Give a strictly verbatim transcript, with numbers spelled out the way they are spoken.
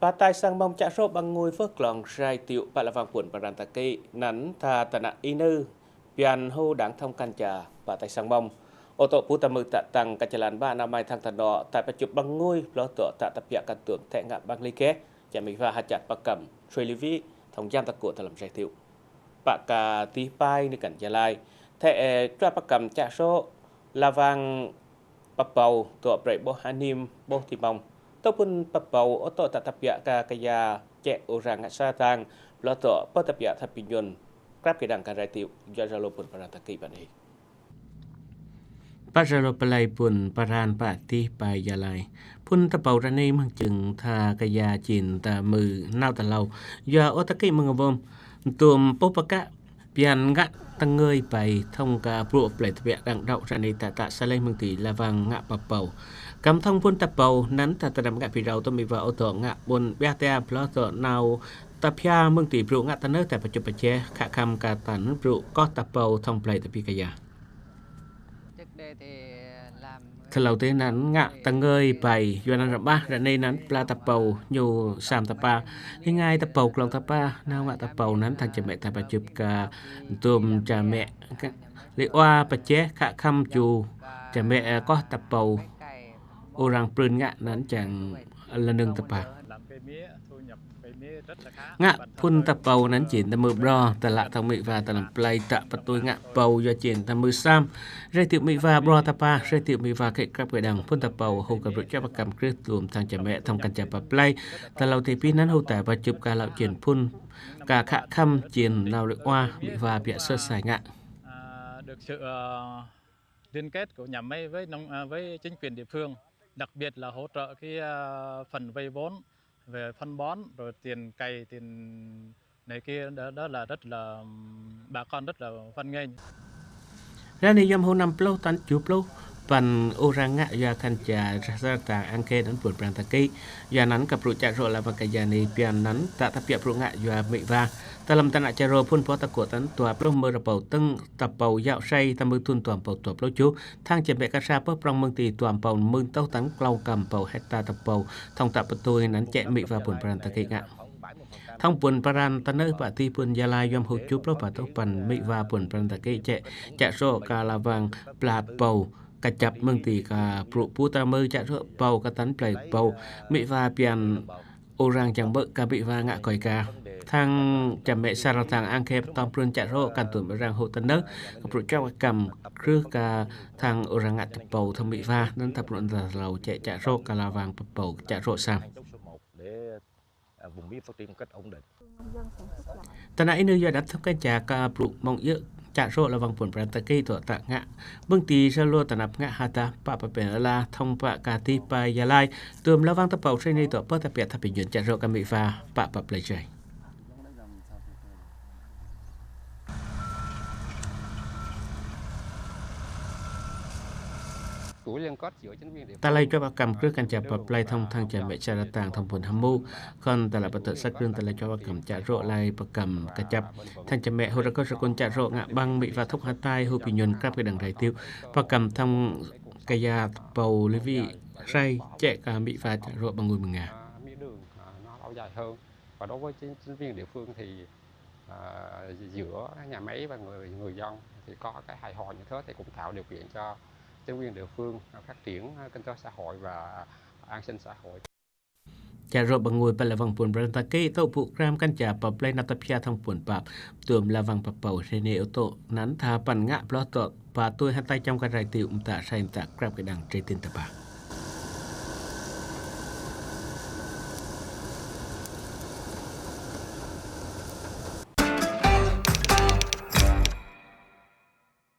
Pah tai sang mong chă hrô̆ băng ngui vơh klong rai tiŭ pă la vang puăn paran ta kĭ năn tha ta nă i nư pian hô đang thông kăn cha pah tai sang mong. Ô tô pŭ ta mư̆ tă tăng ka čalan ba nă mai thăng ta nŏ tai pă čŭp băng ngui bloh dŏ tă ta piă kăn tuôm thĕ ngă băng li keh, čă mĭ va ha čăt pă kăm, sui li vĭ, thông jam ta kuă ta lăm rai tiŭ. Pă ka tih pai nư kăn Gia Lai. Thĕ, ơ, čuă pă kăm chă hrô̆ la vang pă pâu dŏ brei ƀôh anim ƀôh ti mong. Tô phŭn pă pâu ô tô tă ta piă ka kaya čĕ ôrang ngă sa tang, bloh dŏ pơ ta piă tha pi nhŭn. Krăp kĭ đang kăn rai tiŭ, yua ră lô phŭn paran ta kĭ pă nây. Pă ră lô plei phŭn paran pă tih pai Gia Lai. Phŭn ta pâu ră nây mơ̆ng čưng tha kaya čin ta mư̆ nao ta lau. Yua ô ta kĭ mơ̆ng vơm. Tuôm pô pă kă pian ngă ta ngơi pai thông ka bruă plei ta piă đang đŏk ră nây tă tă sa leh mơ̆ng ti la vang ngă pă pâu. Kăm thông phŭn ta pâu năn tă ta năm ngă pi rau tô mĭ va ô tô ngă ƀuôn ƀiă tia bloh tô nao ta phia mơ̆ng ti bruă ngă ta nơ ta pă čŭp pă čeh, khă khăm ka tăn bruă koh ta pâu thông plei ta pi kaya. Tha lau tê năn ngă ta ngơi pai, yua năn ră ƀah ră nây năn pla ta pâu ñu sam ta pa. Li ngai ta pâu klong ta pa, nao ngă ta pâu năn thăng čă mĕ ta pă čŭp ka tuôm čă mĕ. Li ua pă čeh khă khăm ču čă mĕ, ơ, koh ta pâu. Ôrang prưn ngă năn čang la nưng ta pa. Ngă phŭn ta pâu năn čin ta mư̆ bro, ta lă thông mĭ va ta lăm plei tă pă tui ngă pâu yua čin ta mư̆ sam. Rai tiŭ mĭ va bro ta pa, rai tiŭ mĭ va kĕ krăp kĕ đang phŭn ta pâu hô ka bruă čuă pă kăm krưh tuôm thăng čă mĕ thông kăn cha pă plei. Ta lau tê pi năn hô ta pă čŭp ka lau čin phŭn ka khă khăm čin lau rơ̆ ua mĭ va piă sơ sai ngă. À, được sự, ờ, liên kết của nhà máy với nông, à, với chính quyền địa phương, đặc biệt là hỗ trợ cái, à, phần vay vốn về phân bón, rồi tiền cày, tiền này kia, đó, đó là rất là, ừm, bà con rất là hoan nghênh. Ră nây yom hô năm pluh tăn ču pluh păn ôrang ngă yua kăn cha ră sa ta ang kê năn puăn paran ta kĭ. Yua năn ka bruă chă hrô̆ la vang kaya nây pian năn tă ta piă bruă ngă yua mĭ va. Ta lăm ta nă čă rô phŭn pô ta kuă tăn dua pluh mơ̆ ră pâu tơ̆ng ta pâu yao sai ta mư̆ thŭn dua pâu dua pluh čuh. Thăng čă mĕ ka sa pơ prong mơ̆ng ti dua pâu mơ̆ng tâu tăn klâu kăm pâu hecta ta pâu thông tă pă tui năn čĕ mĭ va puăn paran ta kĭ ngă. Thông puăn paran ta nơ pă tih phŭn Gia Lai yom hô čup lô pă tâu păn mĭ va puăn paran ta kĭ čĕ, čă hrô̆ ka la vang pla pâu ka čăp mơ̆ng ti ka bruă pŭ ta mư̆ čă hrô̆ pâu ka tăn plei pâu mĭ va pian ôrang čang ƀơ̆ ka mĭ va ngă kơi ka. Thăng čă mĕ sa ră thăng ang kê pơtong prưn čă hrô̆ kăn tuôm ôrang hô ta nơ ka bruă čuă pă kăm krưh ka thăng ôrang ngă ta pâu thông mĭ va năn ta bruă năn ta lau čĕ čă hrô̆ ka la vang pă pâu čă hrô̆ sam. Để, à, vùng biên phát triển một cách ổn định. Ta nă i nư yua đăp thông kăn cha ka bruă mong yơh čă hrô̆ la vang puăn paran ta kĭ dŏ tă ngă. Mơ̆ng ti sa lô ta năp ngă ha ta pă pă pen la thông pă ka tih pai Gia Lai. Tuôm la vang ta pâu srei nây dŏ pơ ta piă tha pi nhŭn čă hrô̆ ka mĭ va pă pă plei srei. Của liên kết giữa chính quyền địa Ta lai phương, čuă pă kăm krưh kăn cha pă plei thông thăng čă mĕ sa ră tang thông puăn hăm mu. Khân ta lă pă tơ̆ sa krưn ta lai čuă pă kăm čă hrô̆ lai pă kăm ka čăp. Thăng čă mĕ hô ră kơ sa kun čă hrô̆ ngă băng mĭ va thŭk ha tai hô pi nhŭn krăp kơ đang rai tiŭ. Pă kăm thông kaya pâu li vĭ rai čĕ ka mĭ va čă hrô̆ băng ngui mơ̆ng nga. À, mía đường, à, nó lâu dài hơn. Và đối với chính, chính quyền địa phương thì, à, giữa nhà máy và người, người dân thì có cái hài hòa như thế thì cũng tạo điều kiện cho chính quyền địa phương, à, phát triển, à, kinh tế xã hội và an sinh xã hội. Čă hrô̆ băng ngui pă la vang puăn paran ta kĭ tŏ pŭ kram kăn cha pă plei năp ta phia thông puăn pap. Tuôm la vang pă pâu srei nây ô tô năn tha păn ngă bloh dŏ pă tui ha tai čăm ka rai tiŭ mta srei mta krăp kơ đang trê tin ta pă.